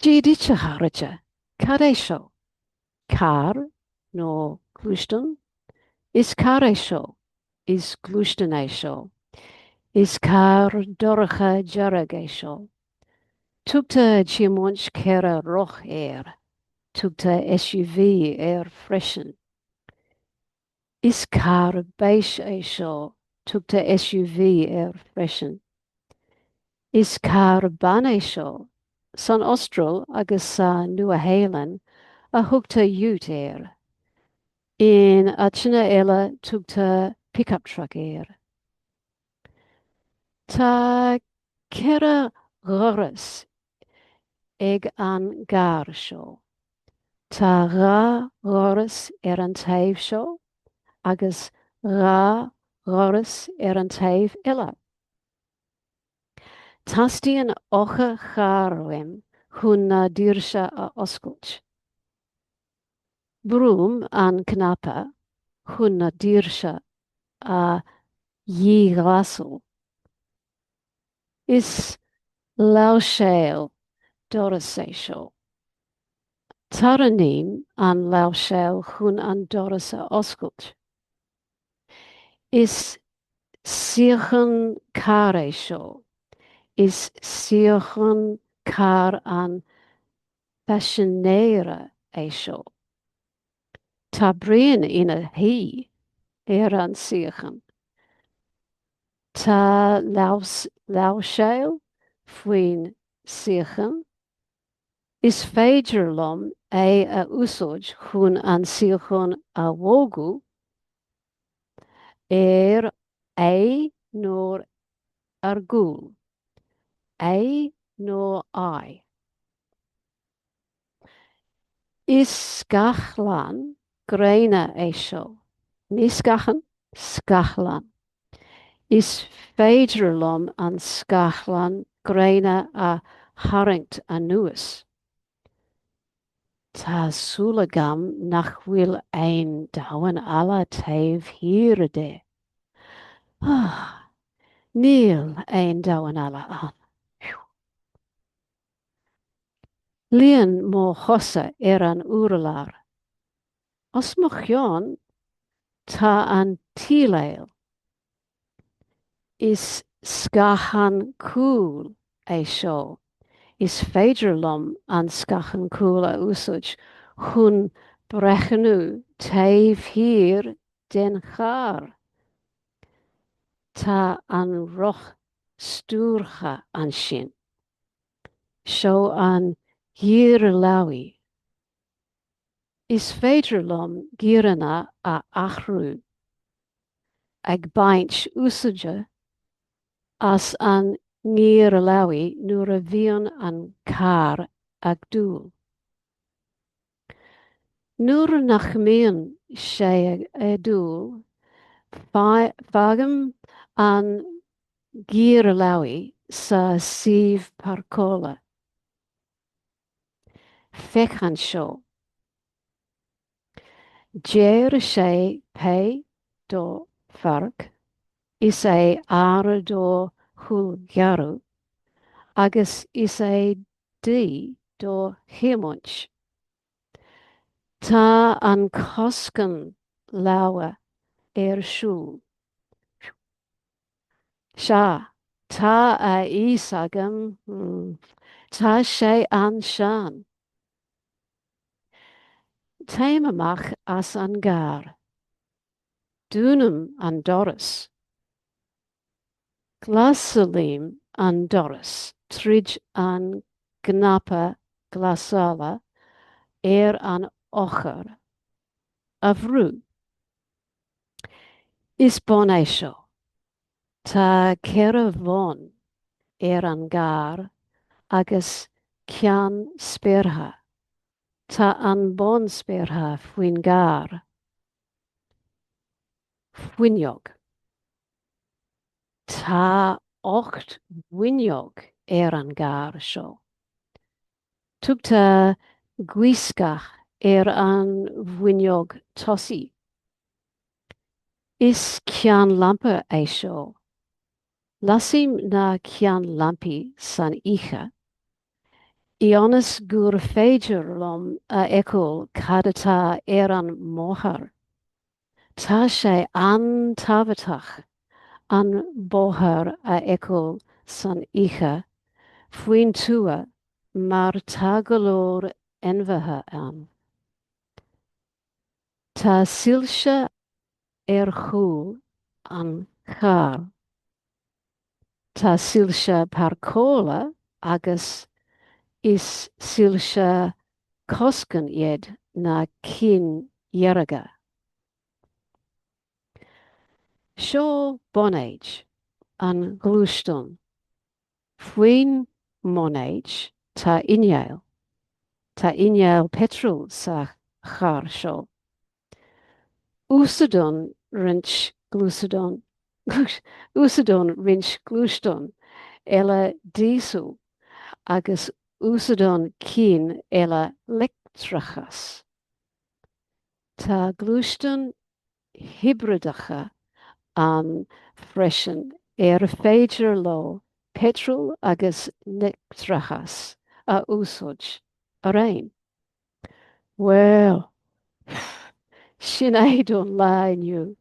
Dia duit, a chairde. Cad é seo? Carr nó gluaisteán? Is carr é seo. Is gluaisteán é seo. Is carr dorcha dearg é seo. Tugtar tiomáint ceithre roth air. Tugtar SUV air freisin. Is carr beige é seo. Tugtar SUV air freisin. Is carr bán é seo. San Astráil agus sa Nua-Shéalainn a thugtar ute air. In áiteanna eile tugtar pickup truck air. Tá ceithre dhoras ag an gcarr seo. Tá dhá dhoras ar an taobh seo agus dhá dhoras ar an taobh eile. Teastaíonn eochair-charr uaim chun na doirse a oscailt. Brúim an cnaipe chun na doirse a dhíghlasáil. Is láimhseáil doras é seo. Tarraingím an láimhseáil chun an doras a oscailt. Is suíochán cairr é seo. Is suíochán carr an phaisinéara é seo. Tá Brian ina shuí ar an suíochán. Tá láimhseáil faoin suíochán. Is féidir liom é a úsáid chun an suíochán a bhogadh ar aghaidh nó ar gcúl. A nó I. Is scáthlán gréine é seo. Ní scáthán, scáthlán. Is féidir liom an scáthlán gréine a tharraingt anuas. Tá súil agam nach bhfuil aon domhan eile taobh thiar de. Níl aon domhan eile ann. Phew. Luíonn mo chosa ar an urlár. Os mo chionn tá an tsíleáil. Is scáthán cúil é seo. Is féidir liom an scáthán cúil a úsáid chun breathnú taobh thiar den charr. Tá an roth stiúrtha ansin. Seo an giar lamhaigh. Is féidir liom giaranna a athrú ag baint úsáide as an ngiar lamhaigh nuair a bhíonn an carr ag dul. Nuair nach mbíonn sé ag dul, fágaim an giar lamhaigh sa suíomh páirceála. Féach anseo. Deir sé P do pháirc, is é R do chúlghearradh agus is é D do thiomáint. Tá an coscán láimhe ar siúl. Sea, tá a fhios agam. Tá sé an-sean. Téim amach as an gcarr. Dúnaim an doras. Glasálaim an doras tríd an gcnaipe glasála ar an eochair a bhrú. Is bonn é seo. Tá ceithre bhonn ar an gcarr agus ceann spéartha. Tá an bonn spéartha faoin gcarr. Fuinneog. Tá 8 bhfuinneog ar an gcarr seo. Tugtar gaothscáth ar an bhfuinneog tosaigh. Is ceannlampa é seo. Lasaim na ceannlampaí san oíche. Ionas gur féidir liom a fheiceáil cad atá ar an mbóthar. Tá sé an-tábhachtach an bóthar a fheiceáil san oíche faoin tuath mar tá go leor ainmhithe ann. Tá soilse ar chúl an chairr. Tá soilse páirceála agus is soilse coscáin iad na cinn dhearga. Seo bóinéad an ghluaisteáin. Faoin mbóinéad tá inneall. Tá inneall peitril sa charr seo. Úsáideann roinnt gluaisteán Úsáideann roinnt gluaisteán eile díosal agus úsáideann cinn eile leictreachas. Tá gluaisteáin hibrideacha ann freisin ar féidir leo peitreal agus leictreachas a úsáid araon. Bhuel, sin é don lá inniu.